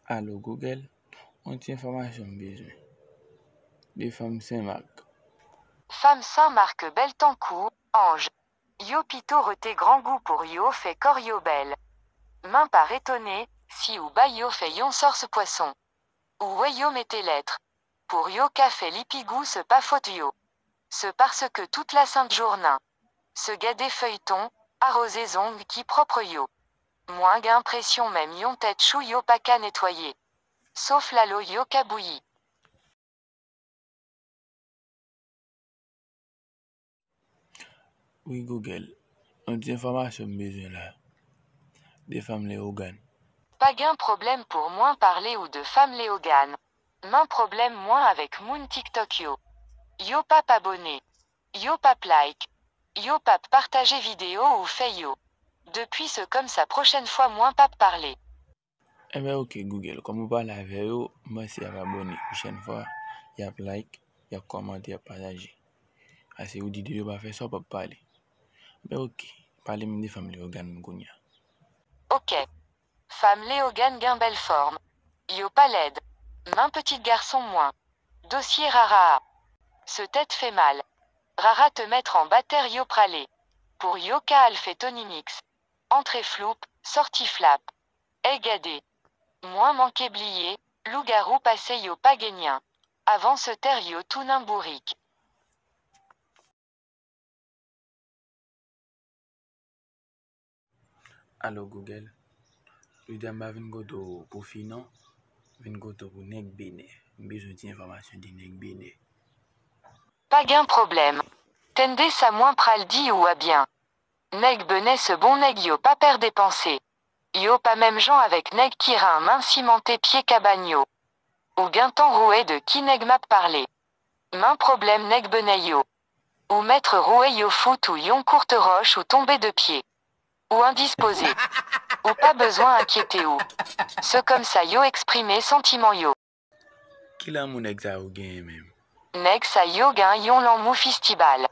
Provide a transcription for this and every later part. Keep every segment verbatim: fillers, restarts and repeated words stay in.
Alo Google, yon ti enfòmasyon m bezwen. De fanm Senmak. Fanm Senmak bèl tankou anj. Yo pito rete grangou pou yo fè kò yo bèl. Men pa etone si ou ba yo fè yon sòs pwason. Ou wè yo mete lèt. Pou yo ka fè li pi gou, se pa fòt yo. Se paske tout la sent jounen se gade feyton, awoze zong ki pwòp yo. Mwen gen enpresyon menm yon tèt chou yo pa ka netwaye. Sof lalo yo ka bouyi. Wi Google, yon ti enfòmasyon m bezwen la. De fanm Leyogàn. Pa gen pwoblèm pou mwen pale ou de fanm Leyogàn. Men pwoblèm mwen avèk moun TikTok yo. Yo p ap abòne. Yo p ap like. Yo p ap pataje videyo ou fè yo. Depi se kòmsa pwochèn fwa mwen p ap pale. Enben oke Google, kòm ou pale avè yo, m panse y ap abòne pwochèn fwa, y ap like, y ap kòmante, y ap pataje. Ase ou di de yo pa fè sa, w p ap pale. Enben oke, pale m de fanm Leyogàn kounye a. Oke. Fanm Leyogàn gen bèl fòm. Yo pa lèd. Men pitit gason mwen. Dosye rara a. Se tèt fè mal. Rara te mèt anba tè yo prale. Pou yo ka al fè Tony Mix. Antre floup, sòti flap. Ey gade. Mwen manke bliye, lougawou pase yo pa genyen. Avan se tè yo tounen bourik. Alo Google, jodi a m pa vin kote w pou fi non, m vin kote w pou nèg Benè. M bezwen ti enfòmasyon de nèg Benè. Pa gen pwoblèm. Tande sa mwen pral di ou a byen. Nèg Benè se bon nèg, yo pa pè depanse. Yo pa menm jan avèk nèg ki renmen simante pye kabann yo. Ou gentan wè de ki nèg m ap pale. Men pwoblèm nèg Benè yo. Ou mèt wè yo fout ou yon kout wòch ou tonbe de pye. Ou endispoze. Ou pa bezwen enkyete w. Se kòmsa yo eksprime santiman yo. Ki lanmou nèg sa yo genyen menm? Nèg sa yo gen yon lanmou fistibal.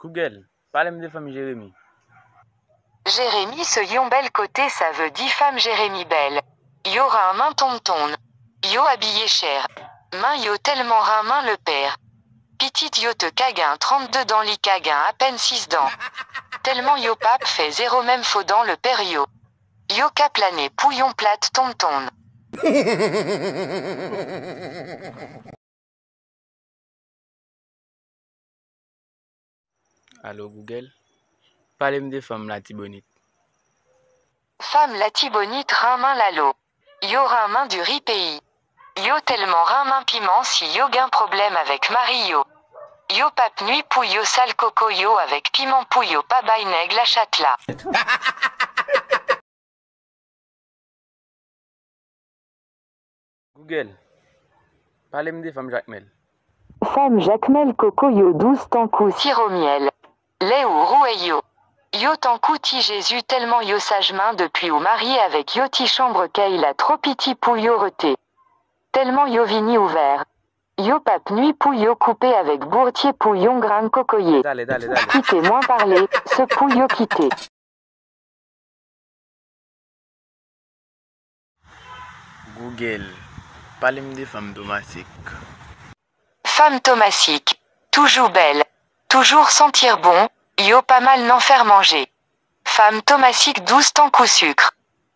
Google, pale m de fanm Jeremi. Jeremi se yon bèl kote, sa vle di fanm Jeremi bèl. Yo renmen tonton. Yo abiye chè. Men yo tèlman renmen lepè. Pitit yo te ka gen trannde dan, li ka gen apèn sis dan. Tèlman yo p ap fè zewo menm fò dan lepè yo. Yo ka plane pou yon plat tonton. Alo Google, pale m de fanm Latibonit. Fanm Latibonit renmen lalo. Yo renmen diri peyi. Yo tèlman renmen piman, si yo gen pwoblèm avèk mari yo, yo p ap nwi pou yo sal koko yo avèk piman pou yo pa bay nèg lachat la. Google, pale m de fanm Jakmèl. Fanm Jakmèl koko yo dous tankou siwo myèl. Lè ou wè yo, yo tankou ti Jezi tèlman yo saj, men depi ou marye avèk yo, ti chanm kay la twò piti pou yo rete. Tèlman yo vini ouvè. Yo p ap nwi pou yo koupe avèk boutye pou yon grenn kokoye. Dale, dale, dale. Kite mwen pale, se pou yo kite. Google, pale m de fanm Tomasik. Fanm Tomasik, toujou bèl, toujou santi bon, yo pa mal nan fè manje. Fanm Tomasik dous tankou sik.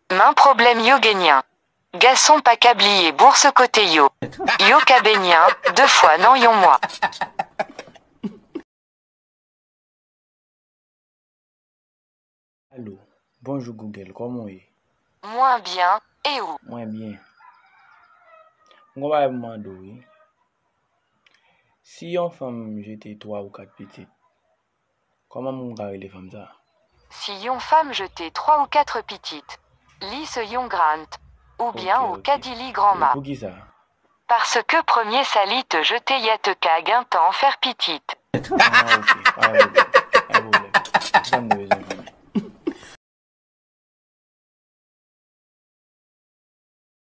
Men pwoblèm yo genyen. Gason pa ka bliye bous kote yo. Yo ka benyen de fwa nan yon mwa. Alo, bonjou Google, kòman w ye? Mwen byen, e ou? Mwen byen. M gon bagay pou m mande w, wi. Si yon fanm jete twa ou kat pitit, kòman moun ka rele fanm sa a? Si yon fanm jete twa ou kat pitit, li se yon grand, oubyen ou ka di li granma. Poukisa? Paske premye sa li te jete a te ka gentan fè pitit. Ah, ok. Pa gen pwoblèm. Pa gen pwoblèm. Se sa m te bezwen konnen.